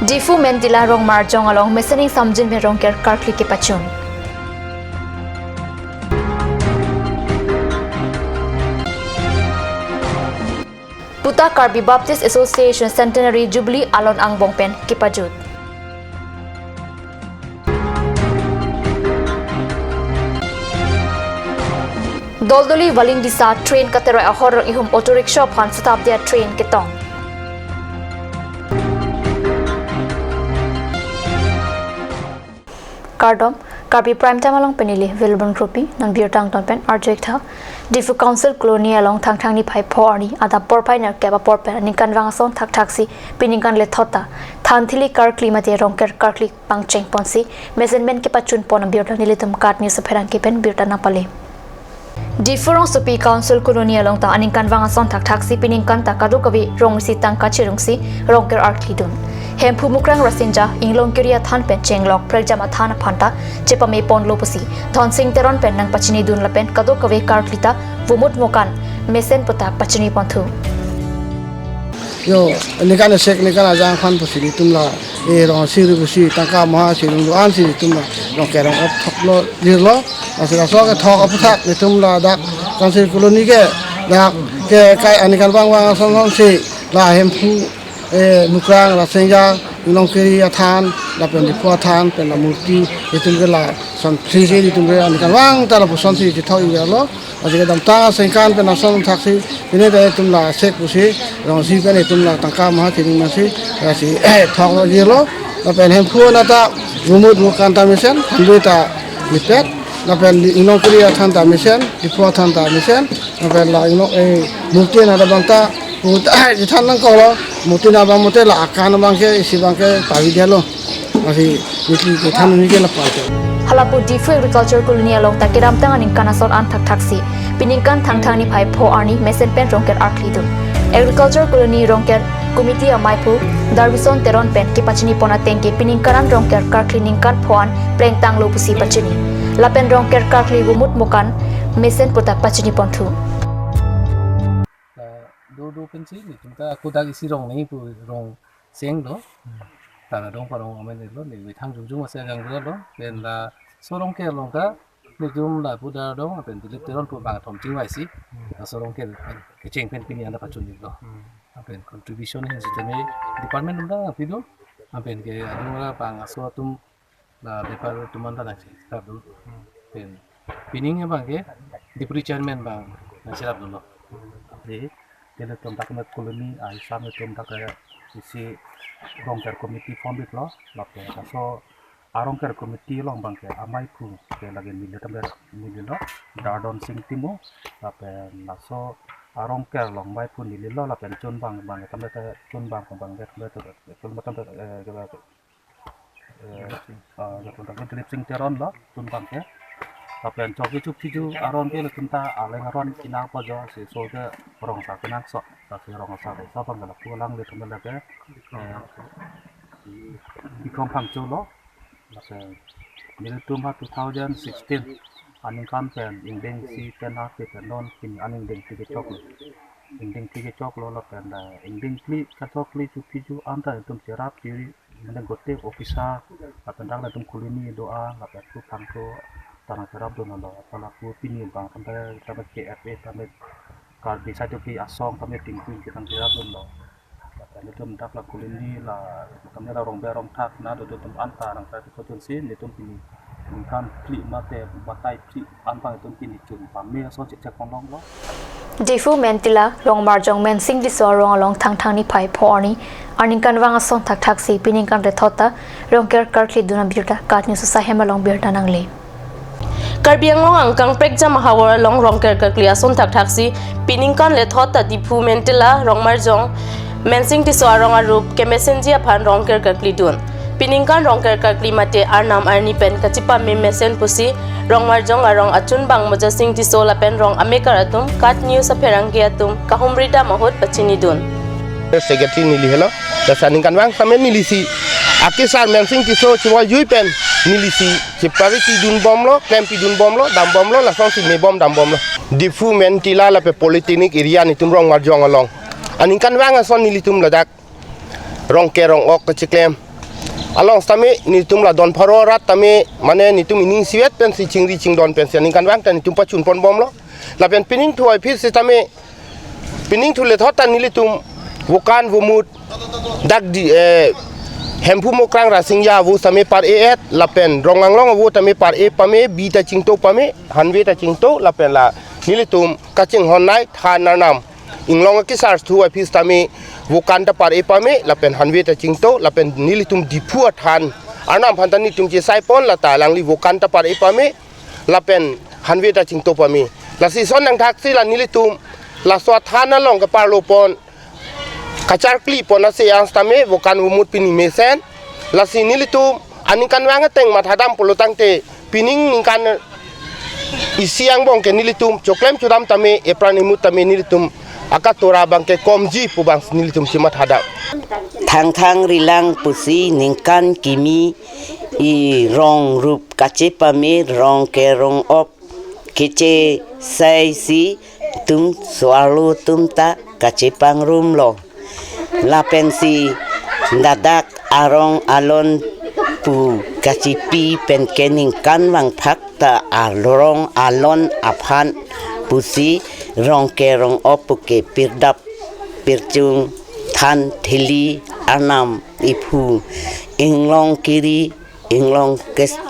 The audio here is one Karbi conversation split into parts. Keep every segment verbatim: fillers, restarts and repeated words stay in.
Diphu Mentila Rongmarjong along mesen ingsamjin pen Rongker karkli kepachun. Puta Karbi Baptist Association Centenary Jubilee alon angbong pen kepajut. Doldoli Valing Disa train kateroi ahorong ihum auto rickshaw aphan Shatabdi a-train ketong. Kardom, Karbi Prime Time along pen neli Vilbon Kropi, non birta angton pen arju-ik tha. Diphu Council Colony along Thangthang niphai pho arni adap porphai nerkep apor pen aningkanvang ason thakthaksi piningkan lethot ta thanthili karkli mate Rongker karkli pangcheng ponsi mesen pen kepachun pon abirta nelitum KAT News apherangke pen birta nangpale. Diphu Rongsopi Council Colony along ta aningkanvang ason thakthaksi piningkan ta kadokave rong isi tangka chirungsi Rongker karkli dun. Hemphu Mukrang Rasinja, Inglongkiri athan pen chenglok prekjam athan aphan ta chepame ponlo pusi Dhonsing Teron pen nangpachinidun lapen kadokave karkli ta vomut mokan mesen puta pachini ponthu. Yo, ningkan esek ningkan ajang aphan pusi nelitum la, eh, rong siri pusi tangka maha siri do-an si nelitum la, Rongker rong-ok thoklo jirlo, asira so kethok aphuthak nelitum ladak Council Colony ke, dak ke kai aningkanvang vang ason ason si la Hemphu, eh, Mukrang Rasinja, Inglongkiri athan, lapen Diphu athan pen la murti nelitum ke lason phli si nelitum ke aningkanvang ta lapuson si chethok-iklo. Lasi kedamtang aningkan pen ason thaksi pine ta nelitum la sek pusi rong isi pen nelitum la tangka maha chining masi, lasi thoklo jirlo. Lapen Hemphu nata vomut mokan ta mesen, thanbui ta mepet, lapen Inglongkiri athan ta mesen, Diphu athan ta mesen, lapen la Inglong, eh, murti nata abang ta, murti, eh, ithan nangkoklo, murti nata abang murti la akan abang ke, isi abang ke pavidetlo. Lasi neli kethan neli ke lapu-an. Halapu Diphu Agriculture Colony along ta kedamtang aningkan ason an thakthaksi piningkan Thangthang niphai pho arni mesen pen Rongker karkli dun. Agriculture Colony Rongker Committee amaiphu Darbison Teron pen kepachini pon ateng ke piningkan an Rongker karkli ningkan pho an plengtanglo pusi pachini. Lapen Rongker karkli vomut mokan mesen puta pachini ponthu. Ta do do pensi nelitum ta kodak isi rong nangji pu rong seng do. Hmm. Ta la dong parong amen lo, neli methang jongjong ase gang do lo. Pen laso Rongker along ta nelitum la pu Darbison pen Dilip Teron pu bang thom chingvai si. Hmm. Laso Rongker kecheng pen pini anta pachunlo. Hmm. Pen contribution hin sitame department atum ta pido. Pen ke adung la bang aso atum la bepar atum anta nangcherap do. Hmm. Pen pining abang ke Deputy Chairman bang nangcherap dolo. Di, di nelitum dak me colony, ah, isam nelitum dak ke isi Rongker committee form-iklo, lapen laso a-Rongker committee along abang ke amaiphu ke lake neli tame nelilo, Dardon Sing Timung, lapen laso a-Rongker along amaiphu nelilo, lapen chunbang abang ke tame ta chunbang abang ke tame ta chunbang tame ta, eh, ke eh, ah, ya, kontak Dilip Sing Teron lo, chunbang ke. Lapen choki chup chiju aron ke nelitum ta aleng aron kinang pajo si so ke rong sa kinang so, ta si rong sa so abang ke lapu alanglitum lake, eh, Bikrom Phangcho lo, lapen nelitum ha two thousand sixteen aningkan pen ingdeng isi pen ha pen non pini aningdeng isi kechoklo. Ingdeng isi kechoklo lapen, eh, ingdeng phli kachokli chup chiju anta nelitum cherap chiri, mane gote officer, lapen dak nelitum colony do-an, lapen tu thangthu, ta nangcherap dunlo, ta lapu pini abang tame, tame K F A, tame Karbi Saitoti Asong, tame tingping ke nangcherap dunlo. Lapen nelitum dak la colony la, tame la rong ber rong thak na do do atum anta nangcherap tu kotun si, nelitum pini, ningkan phli mate batai phli anta nelitum pini chun pame ason chek chek ponlonglo. Diphu Mentila Rongmarjong Mensing Tisso arong along Thangthang niphai pho arni aningkanvang ason thakthaksi piningkan lethot ta Rongker karkli dun abirta KAT News asai hem along birta nangle. Karbi Anglong angkang prekjam ahavar along Rongker karkli ason thakthaksi piningkan lethot ta Diphu Mentila Rongmarjong Mensing Tisso arong arup kemesenji aphan Rongker karkli dun. Piningkan Rongker karkli mate arnam arni pen kachipame mesen pusi Rongmarjong arong achunbang Moja Sing Tisso lapen rong amekar atum KAT News apherangke atum kahumri dam ahut pachinidun. Secretary neli helo, lasi aningkanvang tame nelisi akesar Mensing Tisso chevoi jui pen nelisi chepariti dunbomlo, klempi dunbomlo, dambomlo, lasonsi mebom dambomlo. Diphu Mentila lapen Polytechnic area nelitum Rongmarjong along aningkanvang ason nelitum ladak Rongker rong-ok kachiklem, along sitame nelitum la don pharo arat tame mane nelitum ining isivet pensi chingri chingdon pensi aningkanvang ta nelitum pachun ponbomlo. Lapen pining thu aphit sitame pining thu lethot ta nelitum vokan vomut dak di, eh, Hemphu Mokrang Rasinja avo sitame par-e-et lapen Rong Anglong avo tame par-e pame, bi ta chingto pame, hanve ta chingto lapen la nelitum kachinghon nei than arnam Inglong akesar thu aphit sitame vokan ta par-e pame lapen hanve ta chingto lapen nelitum Diphu athan arnam aphan ta nelitum chesai pon, lata alangli vokan ta par-e pame lapen hanve ta chingto pame. Lasi son nangthaksi la nelitum laso athan along kaparlo pon, kacharkli pon ase ang sitame vokan vomut pini mesen. Lasi nelitum aningkanvang ateng mathadam pulo tangte pining ningkan isi angbong ke nelitum choklem chodam tame epran imut tame nelitum akatora abang ke komji pu abang nelitum chimathadam. Thangthang rilang pusi ningkan kimi i rong rup kachepame, rong kerong op kechesai si tum suarlo tum ta kachepangrumlo. Lapensi dadak arong alon pu kachepi pen ke ningkan vangphak ta arong alon aphan pusi rong kerong op pu ke pirdap pirchung than thili arnam iphu inglong kiri inglong kes-,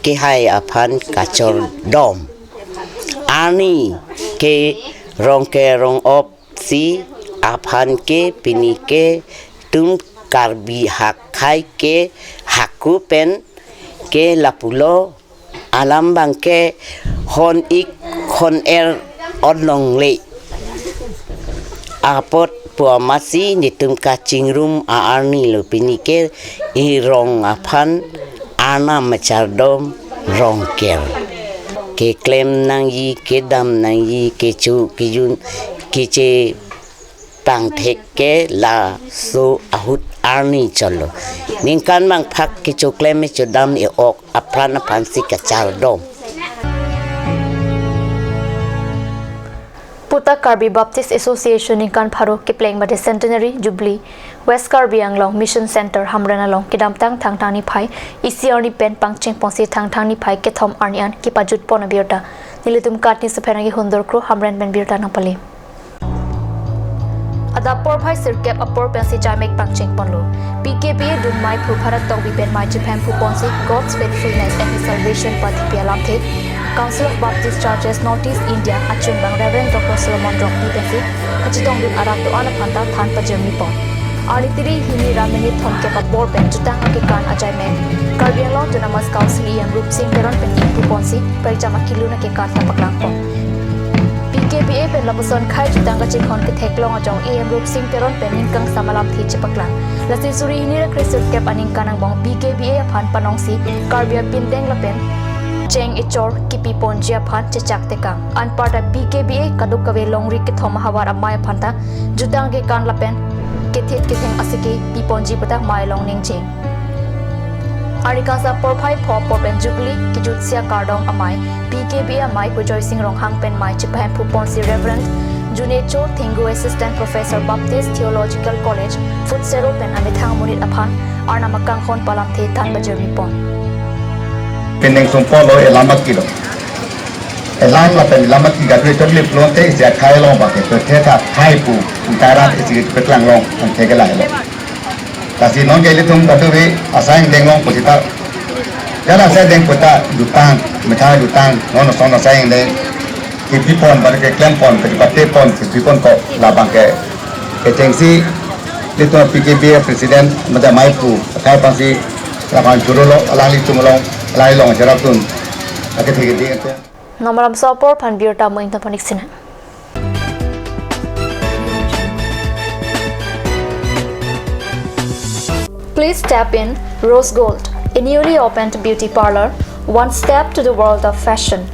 kehai aphan kachordom. Arni ke rong kerong op si aphan ke pini ke tum Karbi hakhai ke haku pen ke lapulo, alam abang ke hon ik hon er onlongle. Apot pu amatsi nelitum kachingrum a-arni lo pini ke i rong aphan arnam machardom rong ker. Keklem nangji, kedam nangji, kecho kejun, keche pangthek ke laso ahut arni chotlo. Ningkan vangphak kechoklem kechodam e-ok apran aphansi kachardom. Pu ta Karbi Baptist Association ningkan pharo kepleng mate Centenary Jubilee West Karbi Anglong Mission Center Hamren along kedamtang Thangthang niphai isi arni pen pangcheng ponsi Thangthang niphai kethom arni an kepajut pon abirta nelitum katni sepherang ihundor kro Hamren pen birta nangpale. Adap porphai sirkep apor pensi jaimek pangcheng ponlo. P K B A dun maiphu Bharat Tokbi pen mei chephem phu ponsi God's Faithfulness and His Salvation pu athipi alamthe Council of Baptist Churches North East India achunbang Reverend Doctor Solomon Rongpi pensi kachetongdun arat do-an aphan ta than pajirmi pon. Arni tiri hini ra minit thomkep apor pen jutang akekan ajaimek Karbi Anglong Autonomous Council E M Rupsing Teron pen ingpu ponsi pei jama kilun akekan ta paklang pon. P K B A pen lapuson khei jutang kachinghon ketheklong ajong E M Rupsing Teron pen ningkangsam alamthe chepaklang. Lasi suri hini ra kre sirkep aningkan angbong P K B A aphan panongsi Karbi apindeng lapen cheng echor kepi ponji aphan chechak tekang. Anparta P K B A kadokave longri kethom ahavar amei aphan ta jutang kekan lapen kethit ketheng asike pi ponji pu ta mei along ningje. Arni kangsam porphai pho apor pen Jubilee kejutsi akardom amei P K B A amei pu Joysing Ronghang pen mei chephem phu ponsi Reverend Junecho Thingu Assistant Professor Baptist Theological College Futsero pen amethang amonit aphan arnam akanghon pu alamthe than pajirmi pon. Pindeng sumpotlo, elam akilo. Elam lapen elam aki gadu chokli pulote isi akhei along abang ke, to the tha khai pu, entire rat isi peklang long, ang theke lahelo. Lasi non ke ilitum kadokave asai angdeng long pusita. Jala asai angdeng pu ta jutang, methang jutang, non son asai angdeng. Kepi pon, bar keklem pon, kepate pon, kepi pon ko labang ke. Kechengsi, ilitum P K B A President, mate mei pu, akhei aphansi, labang churolo, alanglitum along, alanglong cheraptun. Akethe kedi atum. Namaram so apor aphan birta mo ington panik sina. Please step in Rose Gold, a newly opened beauty parlor, one step to the world of fashion.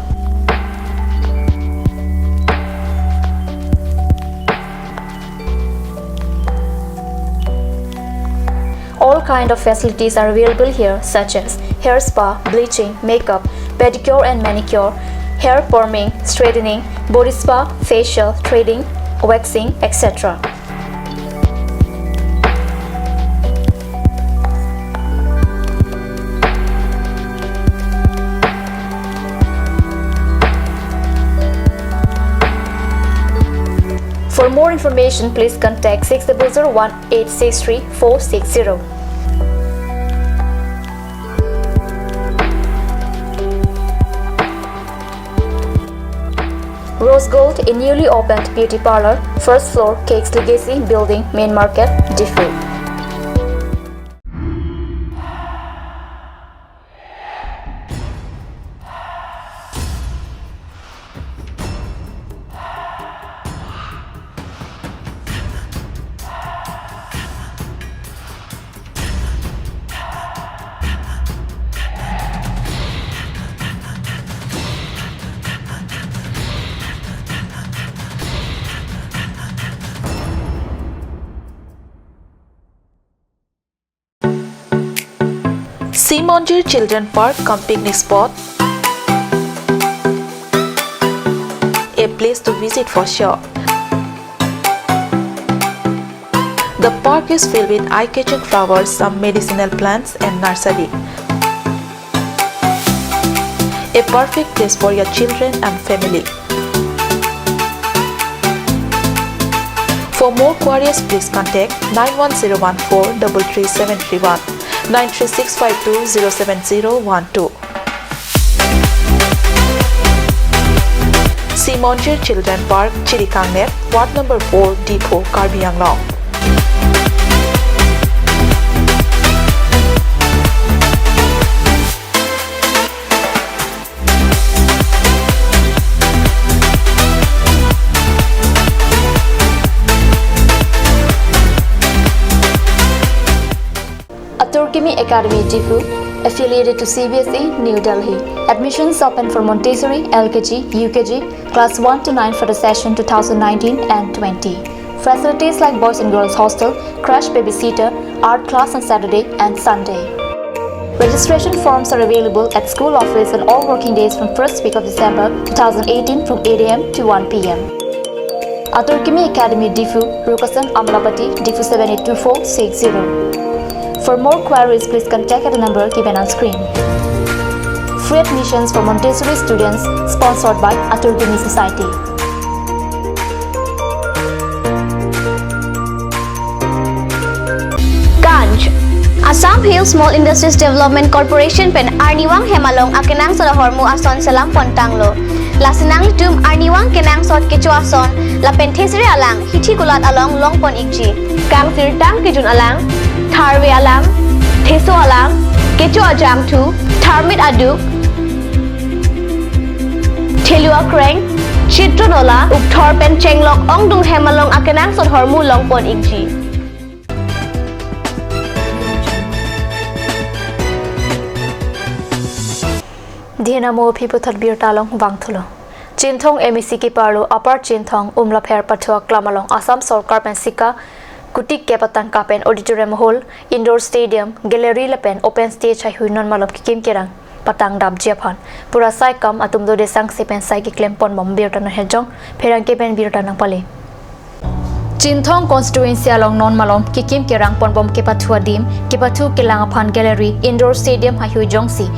All kind of facilities are available here, such as hair spa, bleaching, makeup, pedicure and manicure, hair perming, straightening, body spa, facial, threading, waxing, et cetera. For more information, please contact six double zero one eight six three four six zero. Rose Gold, a newly opened beauty parlor, first floor, Cakes Legacy Building, Main Market, Diphu. Sri Manjir Children Park cum picnic spot, a place to visit for sure. The park is filled with eye-catching flowers, some medicinal plants and nursery. A perfect place for your children and family. For more queries, please contact nine one zero one four double three seven three one, nine three six five two zero seven zero one two. Sri Manjir Children Park, Chirikangner, Ward number four, Diphu, Karbi Anglong. Atur Kimi Academy Diphu, affiliated to C B S E, New Delhi. Admissions open for Montessori, L K G, U K G, class one to nine for the session two thousand nineteen and twenty. Facilities like boys and girls hostel, crash babysitter, art class on Saturday and Sunday. Registration forms are available at school office on all working days from first week of December two thousand eighteen from eight A M to one P M. Atur Kimi Academy Diphu, Rukasan Amlapati, Diphu seven eight two four six zero. For more queries, please contact at the number given on screen. Free admissions for Montessori students, sponsored by Atur Kimi Society. Ganj. Assam Hill Small Industries Development Corporation pen arnivang hem along akenangsot ahormu ason selam pon tanglo. Lasi nanglitum arnivang kenangsot kecho ason lapen thesere alang hithi kulat along longpon ikji. Kangsirtang kejun alang, tharve alang, theso alang, kecho ajangthu, tharmit aduk, thelu akreng, chitron ola, ukthor pen chenglok ongdung hem along akenangsot ahormu longpon ikji. Dihena mo phi puthot birta along vangthulo. Chinthong M A C keparlo Upper Chinthong Umlapher Pathua Klam along Assam Sorkar pen sika kuti kep atangka pen auditorium hall, indoor stadium, gallery lapen open stage haihui non malom kekim kerang patang dapji aphan pura sai kam atum dode sangse pen sai keklem ponbom birta nang hejong pherangke pen birta nangpale. Chinthong constituency along non malom kekim kerang ponbom kepathu adim, kepathu kelang aphan gallery, indoor stadium haihui jongsi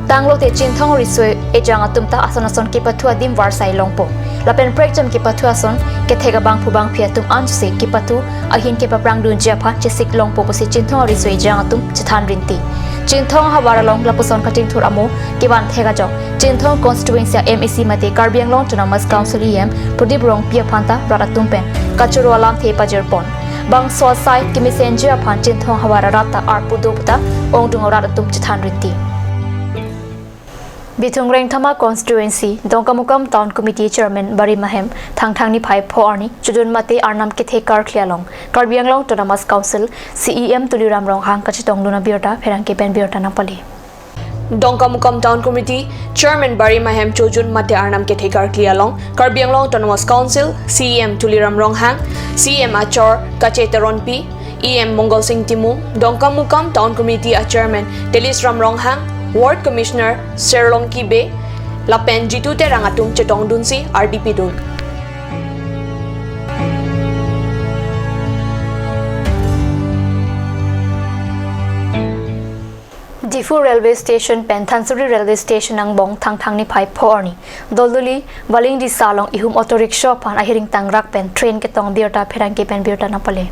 tanglote Chinthong riso ejang atum ta ason ason kepathu adim varsai longpo. Lapen prekjam kepathu ason kethek abangphu bangphi atum ansi kepathu ahin kepaprang dunji aphan chesik longpo pusi Chinthong riso ejang atum chethan rinti. Chinthong havar along lapuson kachingthur amo kevan thek ajok Chinthong constituency M A C mate Karbi Anglong Autonomous Council E M Pradip Rongpi aphan ta rat atum pen kachoro alamthe pajirpon. Bangso asai kemesenji aphan Chinthong havar arat ta arpu do puta ongdung arat atum chethan rinti. Bithung Rengthama constituency Dongkamukam Town Committee Chairman Bari Mahem Thangthang niphai pho arni chodun mate Arnam kethe karkli along Karbi Anglong Autonomous Council C E M Tuliram Ronghang kachetongdun abirta pherangke pen birta nangpale. Dongkamukam Town Committee Chairman Bari Mahem chojun mate Arnam kethe karkli along Karbi Anglong Autonomous Council C E M Tuliram Ronghang, C E M achor Kache Teronpi, E M Mongol Sing Timung, Dongkamukam Town Committee a Chairman Telis Ram Ronghang, Ward Commissioner Serlongki Bey, lapen Jitu Terang atum chetongdunsi ardi pidun. Railway Station pen Thansuri Railway Station angbong Thangthang niphai pho arni Doldoli Valing Disa along ihum auto rickshaw aphan ahiring tangrak pen train ketong birta pherangke pen birta nangpale.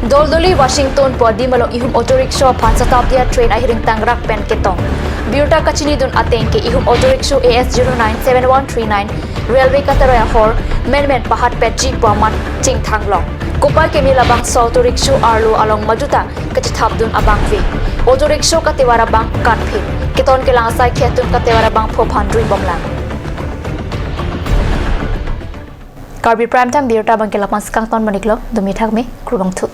Doldoli Washington pu adim along ihum auto rickshaw aphan Shatabdi a train ahiring tangrak pen ketong. Birta kachinidun ateng ke ihum auto rickshaw A S zero nine seven one three nine railway kateroi ahor menmen pahat petji pu amat chingthang long. Kopai keme labangso auto rickshaw arlo along majuta kachethapdun abangve auto rickshaw katevar abang kanphin. Keton kelang asai khe atum katevar abangphu aphan ruibomlang. Karbi Prime Time birta abangke lapu-an si kangton bon-iklo, dumi thakme, kurvangthu.